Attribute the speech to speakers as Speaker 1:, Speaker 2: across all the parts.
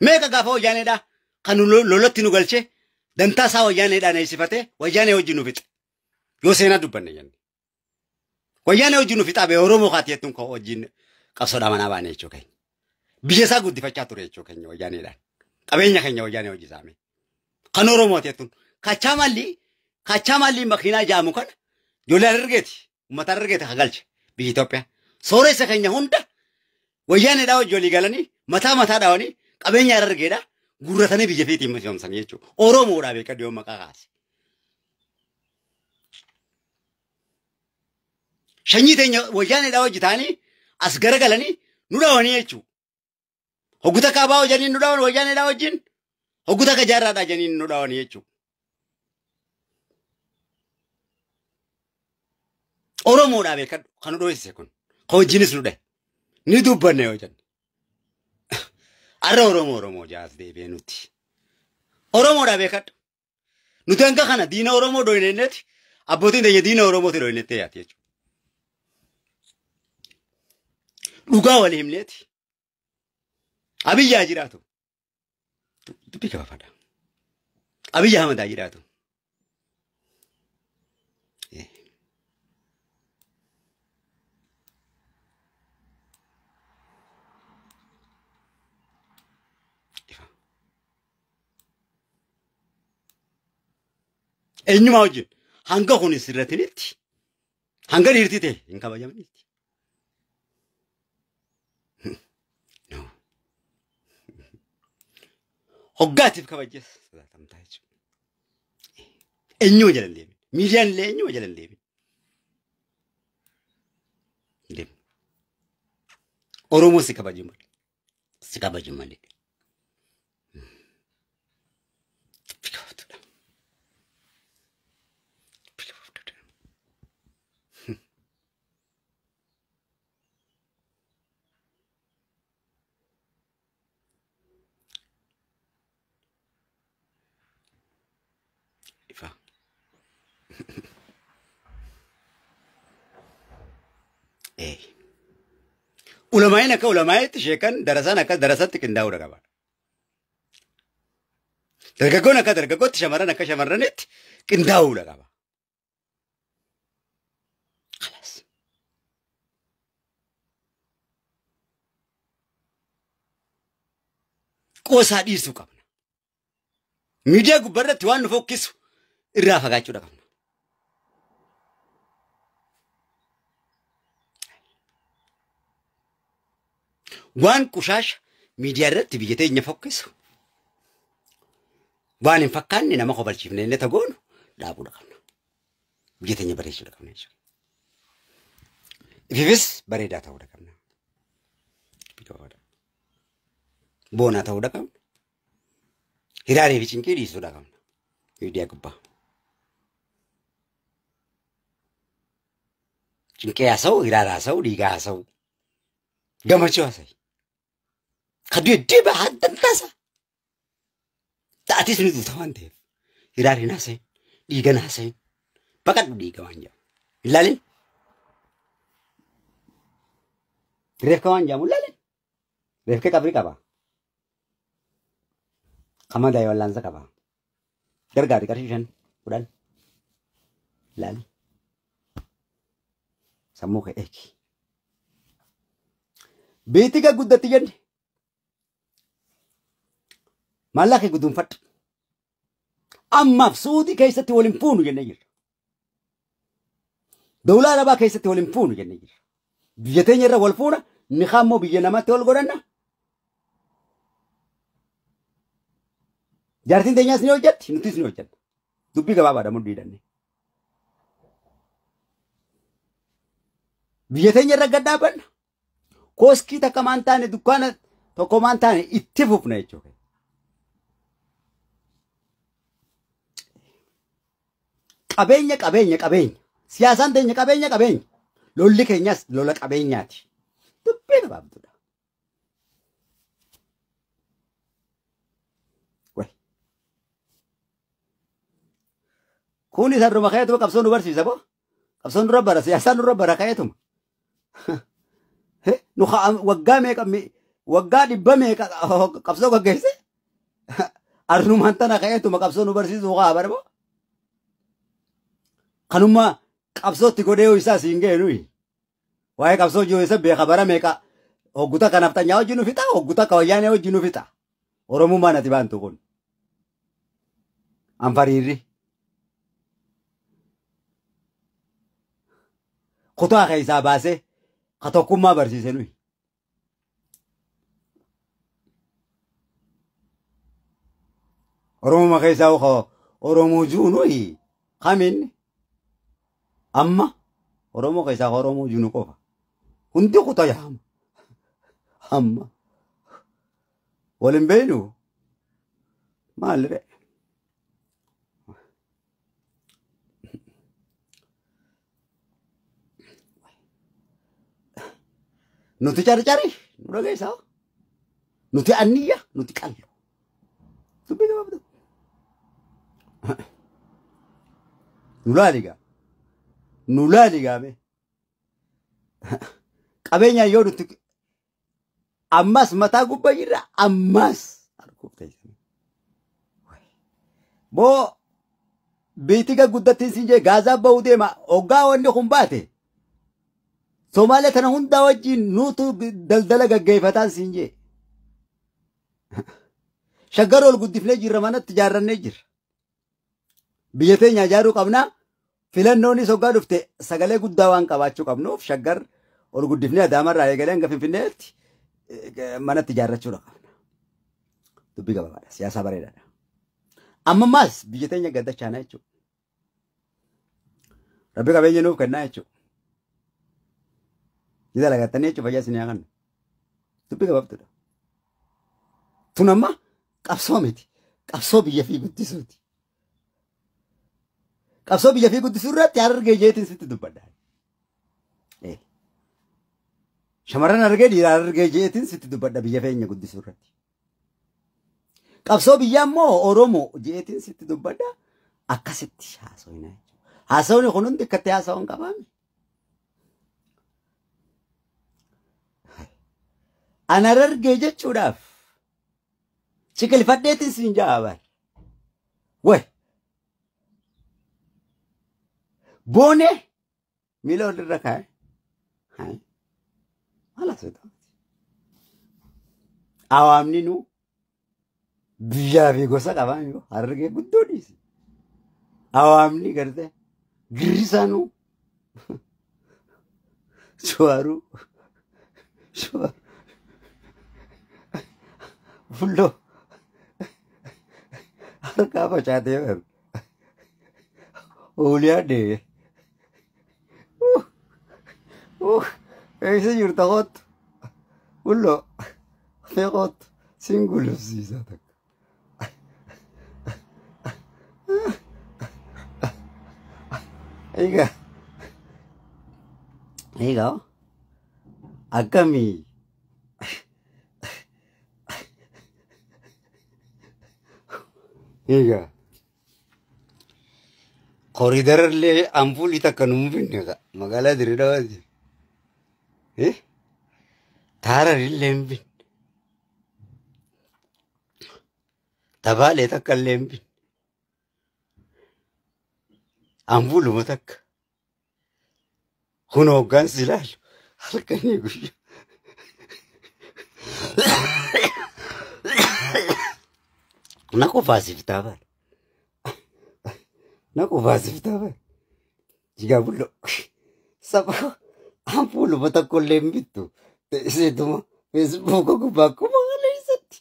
Speaker 1: Meeqa gaafa wayyaaneedha kan lolatti nu galche dantaa isaa wayyaaneedhaan eessifate wayyaanee hojii nu fixe. Yoo seenaa dubbanne jenne. Wayyaanee hojii nu fixaa bee Oromoo kaati jettuun kan hojiin qabsoodhaa manaa baane jechuu keenya. Biyya isaa guddifachaa ture jechuu keenya wayyaaneedhaan. Qabeenya keenya wayyaanee hojii saame. Kan Oromooti jettuun. Kachaa mallii makiinaa jaamu kana ijoollee Harargeeti. Uummata Harargeeti kan galche biyya Itoophiyaa. Sooressa keenya hunda wayyaaneedhaa hojii walii galanii mataa mataa dhaawanii qabeenya Harargeedhaa guurratanii biyya fiitiin misoomsanii jechuudha. Oromoodhaa beekadhu yoo maqaa kaase. Shanyii teenya wayyaaneedhaa hojii ta'anii as garagalanii nu dhaawanii jechuudha. Hogguta kaabaa hojjanii nu dhaawan wayyaaneedhaa wajjin hogguta kajaarraadhaa janii nu dhaawanii jechuudha. Oromoodhaa beekadhu kan nu dhoofise kun. Kan wajjinis nu dhahe. Ni dubbanne yoo jenne. Arra Oromoo Oromoo jaas deebi'ee nuti. Oromoodhaa beekadhu. Nuti hanga kana diina Oromoo dhoyinenneeti abbootiin teenya diina Oromooti dhoyinettee yaati jechuudha. Dhugaa walii himneeti. Abiyyi haa jiraatu. Dubbii gabaabadha. Abiyyi Ahmad haa jiraatu. Eenyumaa wajjin hanga kun sirratinitti hanga dhiirti ta'e hin kabajamnitti. Hoggaatiif kabajees sodaatamtaa jechuudha. Eenyuma jala hin deemin. Miidiyaan illee eenyuma jala hin deemin. Deemin. Oromoo si kabaju malee. Si kabaju malee. Ulamaa'in akka ulamaa'itti sheekan darasaan akka darasatti qindaa'uudha qaba. Dargaggoon akka dargaggootti shamarran akka shamarranitti qindaa'uudha qaba. Khalaas. Qoosaa dhiisuu qabna. Miidiyaa gubbaarratti waan nu fokkisu irraa fagaachuudha qabna. Waan qushaasha miidiyaa irratti biyya teenya fokkisu waan hin fakkaanne nama kobalchiifne illee tagoonu dhaabuudha qabna. Biyya teenya bareechuudha qabna jechuudha. Ififis bareedaa ta'uudha qabna. Boonaa ta'uudha qabna. Hiraarii fi cinqii dhiisuudha qabna. Miidiyaa gubbaa. Cinqee haasa'u, hiraara haasa'u, dhiigaa haasa'u, gammachuu haasa'u. Kadduu hedduu haddan taasa. Ta'atis ni duuta waan ta'eef. Hiraar hin haasa'in, dhiiga hin haasa'in. Baqadhu dhiiga waan jedhamu. Ilaalin. Reefka waan jedhamu ilaalin. Reefka qabrii qaba. Qamadaa wallaansa qaba. Gargaari qarshii 5 10. Ilaalin. Sammuu kee eegi. Beetii guddatti jenne. Maallaqa guduunfadhu. Ammaaf Suudii keessatti waliin fuunu jennee jirra. Dawlaa Arabaa keessatti waliin fuunu jennee jirra. Biyya teenya irra wal fuuna, ni kaammoo biyya namatti wal godhanna. Jaartiin teenyaas ni hojjetti, nutis ni hojjenna. Dubbii gabaabaadha mudhii hidhanne. Biyya teenya irra gad dhaabbanna. Kooskii takka maan taane dukkaana tokko maan taane itti fufna jechuudha. Qabeenya qabeenya qabeenya. Siyaasaan teenya qabeenya qabeenya. Lolli keenyas lola qabeenyaati. Dubbii gabaabduudha. Kun isa duruma ka'eetuma qabsoon nu barsiisa boo. Qabsoon dura bara siyaasaan dura bara ka'eetuma. Nu waggaa meeqa Waggaa 100 meeqa qabsoo gaggeesse? Arnumaan tana ka'eetuma qabsoo nu barsiisuu haa barbo. Kanuma qabsootti godhee yoo isaa siin ga'e nuyi. Waa'ee qabsoo jiru isa beeka bara meeqa hogguta kanaaf tanyaa hojii nu fixa hogguta ka wayyaanee hojii nu fixa. Oromummaan ati baantu kun. Anfariirri. Kutaa keessaa baasee ka tokkummaa barsiise nuyi. Oromummaa keessaa Oromoo jiru nuyi kamiin amma Oromoo keessaa Oromoo jiru qofa. Hundi kutaa yaama. Amma waliin beeknu maaliree? Nuti cari-cari, nu dhageessaa. Nuti anniyya, nuti qallo. Dubbii gabaabduu. Nu laali gaa. Nu laali gaame. Qabeenya yoo nuti ammas mataa gubbaa jirra ammas arguuf teessanii. Boo biitii guddattiin siin jee Gaazaa bahuu deema hoggaa wanni kun baate. Somaalee tana hundaa wajjin nuutu daldala gaggeeffataan siin jee. Shaggar ol guddifnee jirra manatti ijaarrannee jirra. Biyya teenya ijaaruu qabna. Filannoonis hoggaa dhufte sagalee guddaa waan qabaachuu qabnuuf shaggar ol guddifnee Adaamarraa eegalee hanga Finfinneetti manatti ijaarrachuudha qabna. Dubbii gabaabaadha. Siyaasa bareedaadha. Amma maas biyya teenya gaddachaanaa jechuudha. Rabbi qabeenya nuuf kennaa jechuudha. Ni dalagattanii jechuudha fayyaa isin haa kennu. Dubbii gabaabduudha. Tun amma qabsoo miti. Qabsoo biyya fi guddisuuti. Qabsoo biyya fi guddisuu irratti Harargee jeetiin sitti dubbadha. Shamarran Harargee dhiira Harargee jeetiin sitti dubbadha biyya feenya guddisuu irratti. Qabsoo biyyaa immoo Oromoo jeetiin sitti dubbadha. Akkasitti haasawina jechuudha. Haasawni kun hundi akkatti haasawuun qabaame. An Harargee jechuudhaaf ciqilfadheetiin siin ja'a bar. Way! Boonee miila walirra kaa'e. Maal haasawita? Awaamni nu biyyaa fi gosa qabaa yoo Harargee guddoo dhiisi. Awaamni gartee girrisaa nu Suwaaruu suwaaruu fulloo harkaa facaatee bar. Ooliyaa dee'e. Eessa jirta kottu? Fulloo fee kottu siin gulufsiisa takka. Egaa egaa akkamii? Egaa koriidarallee ampuulii takka nu hin finne magaalaa Dirree Dawaati. Taarallee hin finne. Tabaalee takka illee hin finne. Ampuuluma takka. Kun hoggansi ilaalu halkanii guyyaa. Na qofaasiftaa bara. Na qofaasiftaa bara. Jigaa bulloo. Saba ampuuluma tokko illee hin bittu. Teesseetuma feesbuuka gubbaa akkuma kaleessatti.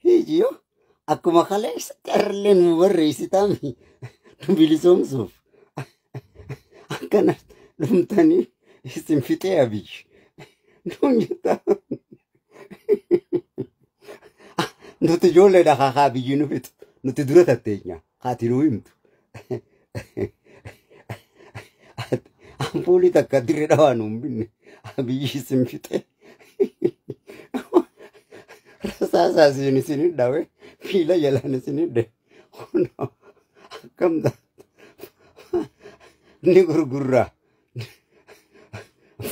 Speaker 1: Hiijiyoo akkuma kaleessatti har'illee nu barreessitaami nu bilisoomsuuf. Akkana dhumtanii isin fixee Abiyyi. Nuun jettaa. Nuti ijoolleedha haa biyyi nu fixu. Nuti dura tatteenya. Haati nu himtu. Ampuulii takka Dirree Dhawaa nu hin binne. Biyyi isin fixee. Rasaasaa isin isin dhawe. Miila jalaan isin hidhe. Kunoo akkam taata. Ni gurgurraa.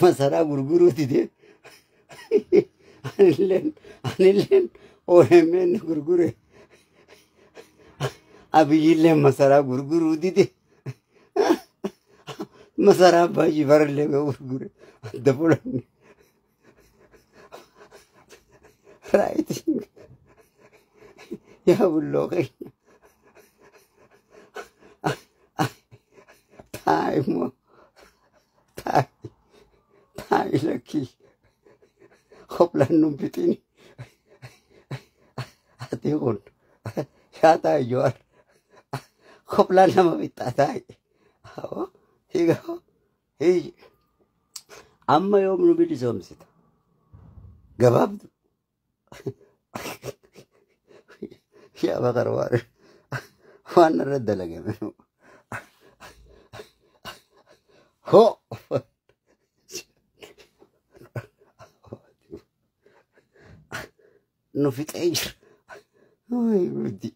Speaker 1: Masaraa gurguruu didee. Anilleen OMN gurgure. Abiyyillee masaraa gurguruu dide. Masaraa Abbaa Jifaarillee gurgure. Adda fudhanne. Raayitiin yaa bulloo keenya. Taa'i immoo taa'i taa'i lakkii hoplaan nun fixini. Ati kun yaa taa'i Jawaar hoplaan nama fixaa taa'i. Hiiga amma yoom nu bilisoomsita? Gabaabdu. Yaa Bakar waan irra dalagame. Ho! Nu fixee jira. Guddi.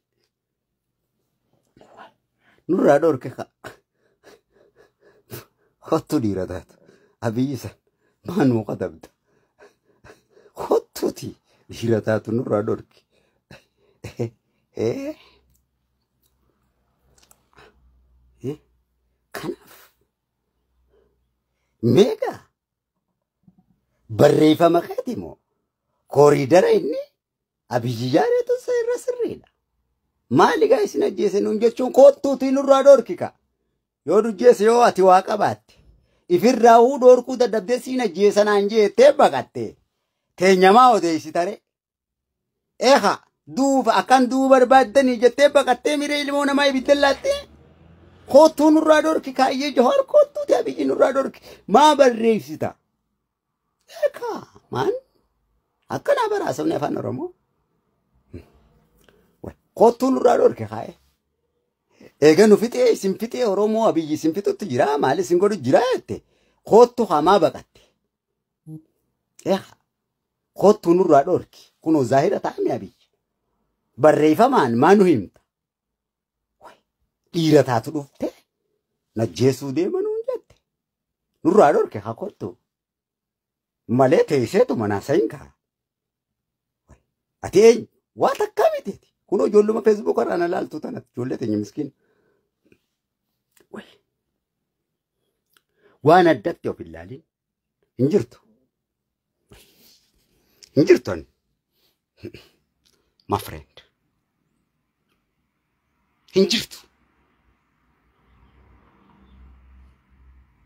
Speaker 1: Nurraa dhorke ka. Hottu dhiira taatu. Abiyyi san maa nuu qatabda? Hottuuti dhiira taatu nurraa dhorke. Kanaaf meeqa barreeffama keeti moo kooriidara inni Abiyyi ijaareetu irra sirriidha. Maali gaa isin ajjeese nuun jechuun kottuutii nurraa dhorki ka. Yoo dujjeesse yoo ati waa qabaatte ifirraa huu dhorkuu dadhabdee siin ajjeesanaan jeettee baqatte teenyamaa odeessitare. Eeha duuba akkan duuba barbaaddanii jettee baqattee miree ilmoo namaa ibidda laattee kottuu nurraa dhorki kaayyee Jawaar kottuuti Abiyyi nurraa dhorki maa barreessita. Eekaa maan akkanaa baraasofni afaan Oromoo. Kottuu nurraa dhorki kaa'e. Eega nu fixee isin fixee Oromoo Abiyyi isin fixutti jira maal isin godhu jira jette kottu hamaa baqatte. Eeha kottuu nurraa dhorki kunoo zaahira ta'ame Abiyyi. Barreeffamaan maa nu himta? Dhiira taatu dhuftee najjeessuu deema nuun jette. Nurraa dhorke haa kottu. Malee teesseetu manaa sayin kaa. Ati eenyu? Waa takkaa miteeti. Kunoo ijoolluma feesbuuk irraa na laaltu tanatti ijoollee teenya miskiin. Waan addatti of ilaalin hin jirtu. Hin jirtu ani. My friend. Hin jirtu.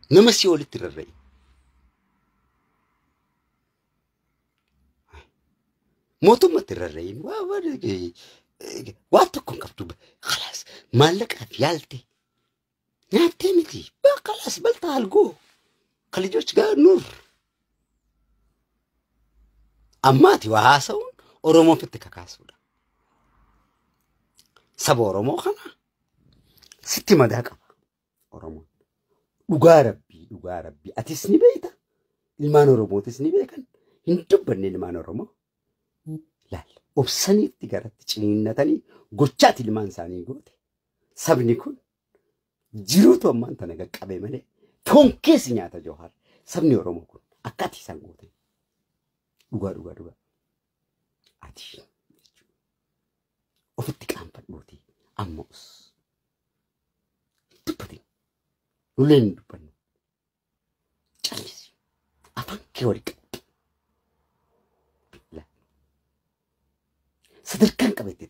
Speaker 1: Nama si olitti rarra'e. Mootummatti rarra'in waa tokko hin qabdu. Khalaas maallaqaaf yaalte nyaattee miti. Khalaas baltaa algoo ከልጆች ጋር ኑር። Ammaati waa haasa'uun Oromoo ofitti kakaasuudha. Saba Oromoo kana sitti madaa qaba. Oromoon dhugaa rabbii atis ni beekta. Ilmaan Oromootis ni beekan. Hin dubbanne ilmaan Oromoo. Laal obsaniitti garatti ciniinnatanii gochaati ilmaan isaanii goote. Sabni kun jiruutu ammaan tana qaqqabe malee foon keessi nyaata Jawaar. Sabni Oromoo kun akka ati isaan goote. Dhugaa dhugaa dhugaa. Ati ofitti qaanfadhuuti amma us. Dubbatin. Nuleen hin dubbannu. Callisi. Afaan kee wal qabdi. Sadarkaan qabattee.